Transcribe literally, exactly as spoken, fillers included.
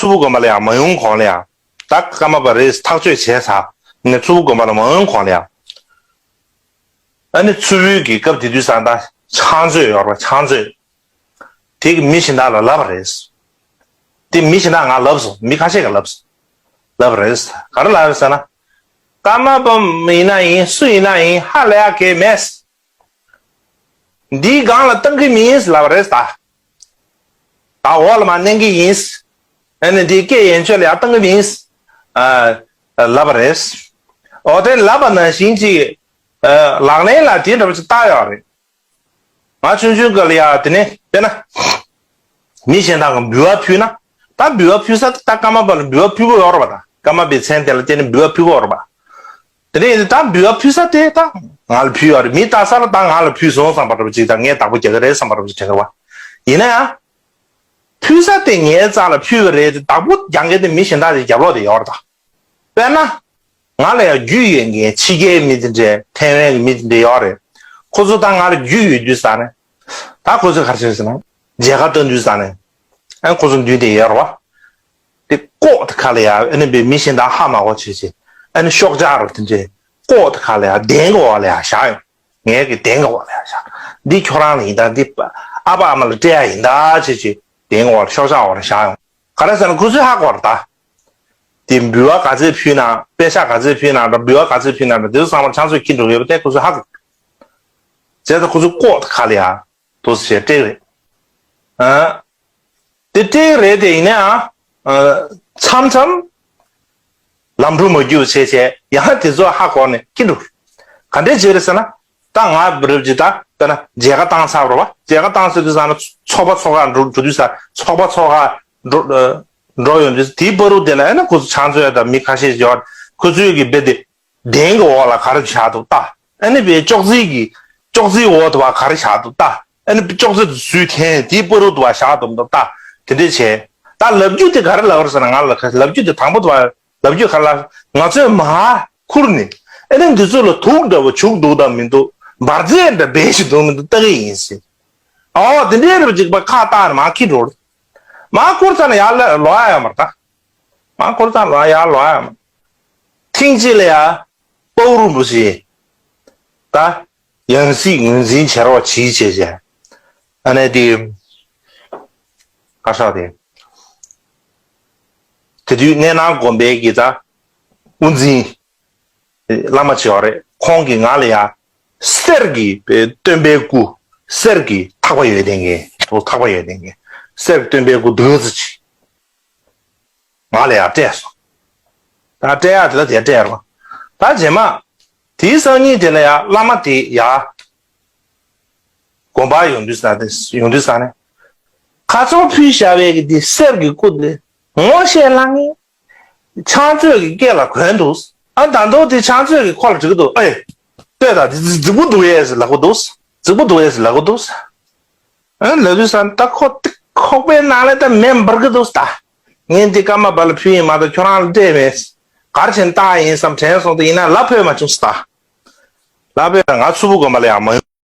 མཚུར་ཕུ་དགོན་པ་ལ་ཡང་མ་ཡོང་གོང་ལ་ཡང་། ད་ཀརྨ་པ་རེད་ཐག་གཅོད་བྱས་ཚར་ནས་མཚུར་ཕུ་དགོན་པ་ལ་མ་ཡོང་གོང་ལ་ཡང་། ཨ་ནི་མཚུར་ཕུའི་གི་སྐབས་དེ་དུས་ཙང་ད་ཕྱག་མཛོད་ཡོད་རེད་པ། ཕྱག་མཛོད་དེ་གི་མི་གཞན་དག་ལ་ལབ་པ་རེད། དེ་མི་གཞན་དག་ང་ལབ་སོང་། མི་ཁ་ཤས་ཀྱིས་ལབ་སོང་། ལབ་པ་རེད། ག་རེ་ལབ་རེད་ཟེར་ན། ཀརྨ་པ་ཡིན་ན་ཡིན། སུ་ཡིན་ན་ཡིན། ཧ་ལས་ཡ་གལ་མེད། འདིའི་སྒང་ལ་བཏང་གི་མིན་ལབ་པ་རེད་ད། ད་འོག་ལ་མར་མནན་གི་ཡིན། ཨ་ནི་འདིའི་སྐད་ཡན་ཆོད་ལ་ཡར་བཏང་གི་མིན། ཨ། ལབ་པ་རེད། འོ་དེ་ལབ་པ་ནང་བཞིན་ཅིག་ཨ། ལག་ལེན་ལ་དེ་འདྲ་པོ་ཅིག་བསྟར་ཡོད་རེད། ང་ཆུང་ཆུང་སྐབས་ལ་ཡ་དེ་ནས་དཔེར་ན། མི་གཞན་དག་གིས་འབུལ་བ་ཕུལ་ན། ད་འབུལ་བ་ཕུལ་ས་དེ་ད་ཀརྨ་པ་ལ་འབུལ་བ་ཕུལ་དགོས་ཡོད་རེད་པ། ད་ཀརྨ་པའི་མཚན་དེ་ལ་བརྟེན་ནས་འབུལ་བ་ཕུལ་དགོས་རེད་པ། དེ་ནས་ད་འབུལ་བ་ཕུལ་ས་དེ་ད་ང་ལ་ཕུལ་ཡོད་རེད། མི་ལྟ་ས་ལ་ད་ང་ལ་ཕུལ་སོང་བསམ་པ་འདྲ་པོ་ཅིག་དང་། ངས་བདག་པོ་རྒྱག་གི་རེད་བསམ་པ་འདྲ་པོ་ཅིག་དྲན་གི་རེད་པ། ཡིན་ན་ཡང་། ཕུལ་ས་དེ་ངའི་རྩ་ལ་ཕུལ་བ་རེད་དེ། བདག་པོ་རྒྱག་མཁན་དེ་མི་གཞན་དག་དེ་རྒྱབ་ལོགས་དེ་ཡོད་རེད་ད། དཔེར་ན། ང་ལ་ཡང་རྒྱུས་ཡོད་མཁན་ཕྱི་རྒྱལ་མི་དེ་འདྲས། ཐའེ་ཝན་གྱི་མི་དེ་འདྲས་ཡོད་རེད། ཁོ་ཚོ་ད་ང་ལ་རྒྱུས་ཡོད་དུས་ཙང་ནས། ད་ཁོ་ཚོས་ག་རེ་བྱས་ཟེར་ན། མཇལ་ཁ་བཏང་དུས་ཙང་ནས། ཨ། ཁོ་ཚོ་མདུན་དེ་ཡོད་རེད་པ། དེ་ལྐོག་ཏུ་ཁ་ལ་ཡ། ཨ་ནི་བའི་མི་གཞན་དག་ཧ་མ་གོ་བྱས་བྱས། ཨ་ནི་ཤོག་ལྕགས་རུ་དེ་འདྲས་ལྐོག་ཏུ་ཁ་ལ་ཡ་གདན་གྱི་འོག་ལ་ཡ་བཞག་ཡོང་། ངའི་གི་གདན་གྱི་འོག་ལ་ཡ་བཞག། འདི་ཁྱོད་རང་ལ་ཡིན་ད། འདི་ཨ་ཕ་ཨ་མ་ལ་སྤྲད་ཡ་ཡིན་ད་བྱས་བྱས། གདན་གྱི་འོག་ལ་ཤོག་ལྕགས་འོག་ལ་བཞག་ཡོང་། ག་རེ་ཟེར་ན་ཁོ་ཚོས་ཧ་གོ་རེད་ད། དེ་འབུལ་བ་ག་ཚད་ཕུལ་ན། པད་ཤག་ག་ཚད་ཕུལ་ན་འདྲ། འབུལ་བ་ག་ཚད་ཕུལ་ན་འདྲ། དེ་ཚོ་ཚང་མ་ཕྱག་མཛོད་འཁྱེར་འགྲོ་གི་ཡོད་པ་དེ་ཁོ་ཚོས་ཧ་གོ། བྱས་ཙང་ཁོ་ཚོས་ལྐོག་ཏུ་ཁ་ལ་ཡ། དེ་འདྲས་བྱས་སྤྲད་རེད། ཨ། དེ་སྤྲད་རེད་དེ། ཡིན་ནའང་། ཨ། མཚམས་མཚམས་ལམ་འགྲོ་མ་རྒྱུག་བྱས་བྱས་ཡང་དེ་ཚོ་ཧ་གོ་ནས་འཁྱེར་འགྲོ། ག་འདྲས་བྱས་རེད་ཟེར་ན། ད་ང་རབ་ཅིག་ད་དཔེར་ན་མཇལ་ཁ་བཏང་ཚར་བ་རེད་པ། མཇལ་ཁ་བཏང་ཚར་དུས་ཙང་ན་ཚོགས་པ་ཚོགས་ཁག་འགྲོ་འགྲོ་དུས་ཙང་། ཚོགས་པ་ཚོགས་ཁག་འགྲོ་ཨ། འགྲོ་ཡོང་དུས། དེའི་བར་དུ་དེ་ལ་ཨ་ནི་ཁོ་ཚོ་ཕྱག་མཛོད་དང་མི་ཁ་ཤས་ཡོད། ཁོ་ཚོའི་གི་རྦད་དེ། གདན་གྱི་འོག་ལ་ག་རེ་བཞག་འདུག་ལྟ། ཨ་ནི་བའི་ཅོག་ཙེ་གི། ཅོག་ཙེའི་འོག་ཏུ་བ་ག་རེ་བཞག་འདུག་ལྟ། ཨ་ནི་ཅོག་ཙེ་དེ་ཚུར་འཐེན། དེའི་བར་དུ་བ་བཞག་འདུག་མི་འདུག་ལྟ། དེ་འདྲས་བྱས། ད་ལབ་རྒྱུ་དེ་ག་རེ་ལབ་རེད་ཟེར་ན། ང་ལ་ལབ་རྒྱུ་དེ་དང་པོ་དུ་བ། ལབ་རྒྱུ་ག་རེ་ལབ། ང་ཚོས་མར་ཁུར་ནས། ཨ་ནི་འདི་ཚོ་ལ་དུག་འདྲ་པོ་བྱུགས་འདུག་དང་མི་འདུག་འབར་རྫས་འདྲ་སྦས་བཞག་འདུག་མི་འདུག་ལྟ་གི་ཡིན་ཟེར། ཨོ་དེ་འདྲས་རེད་པ། ཅིག་པ་ཁ་བཏགས་ནས་མར་འཁྱེར་འགྲོ། མར་ཁུར་ཚར་ནས་ཡར་ལ་ལོག་ཡ་ཡོད་མ་རེད་ད། མར་ཁུར་ཚར་ནས་ཡར་ལོག་ཡ་ཡོད་མ་རེད། ཐེངས་གཅིག་ལ་ཡ། དཔའ་བོ་རིན་པོ་ཆེ། ད། ཡང་སྲིད་ངོས་འཛིན་བྱེད་རོགས་གྱིས་བྱས་བྱས། ཨ་ནི་དེ། ག་རེ་ཟེར་དེ། དེ་དུས་གནས་ནང་དགོན་པའི་གི་ད། དབུ་འཛིན། བླ་མ་ཆེ་བ་རེད། ཁོང་གིས་ང་ལ་ཡ། གསེར་གྱི་སྟོན་པའི་སྐུ། གསེར་གྱི་ཐག་པ་ཡོད་ལྡན་གྱི། ཐག་པ་ཡོད་ལྡན་གྱི། གསེར་གྱི་སྟོན་པའི་སྐུ་འདི་ག་ཚོད་ཅིག་ང་ལ་ཡར་སྤྲད་སོང་། ད་སྤྲད་ཡག་དེ་ལ་དེ་སྤྲད་རོགས། ད་རྗེས་མ། དེའི་སང་ཉིན་དེ་ལ་ཡ་བླ་མ་དེ་ཡ། དགོན་པར་ཡོང་དུས་ས་དེ་ཡོང་དུས་ས་ནས། ཁ་སང་ཕུལ་བཞག་པའི་གི་དེ་གསེར་གྱི་སྐུ་དེ་ངོ་ཤེས་ལ་ངས། ཕྱག་མཛོད་ཀྱི་སྐེ་ལ་གོན་འདུག་ཨ་ད་དུང་དེ་ཕྱག་མཛོད་ཀྱི་ཁོ་ལ་འདྲི་གི་འདུག་ཨེ། ལྟོས་དང་། དེ་རྫིག་པོ་འདུག་ཨེ་ཟེར་ལབ་གི་འདུག་རྫིག་པོ་འདུག་ཨེ་ཟེར་ལབ་གི་འདུག་ཨ་ལབ་དུས་ས་ད་ཁོ་དེ་ཁོག་པའི་ནང་ལ་ད་མེ་འབར་གི་འདུག་ད། ངས་འདི་ཀརྨ་པ་ལ་ཕུལ་ཡིན་མ་གཏོགས་ཁྱོད་རང་ལ་སྤྲད་མེད། ག་རེ་བྱས་ནས་བཏང་ཡིན་བསམ་དྲན་སོང་། དེ་ཡིན་ན་ལབ་ཕོད་མ་བྱུང་ཟེར་ད། ལབ་ཕོད་ན་ང་མཚུར་ཕུ་དགོན་པ་ལ་ཡང་མ་ཡོང་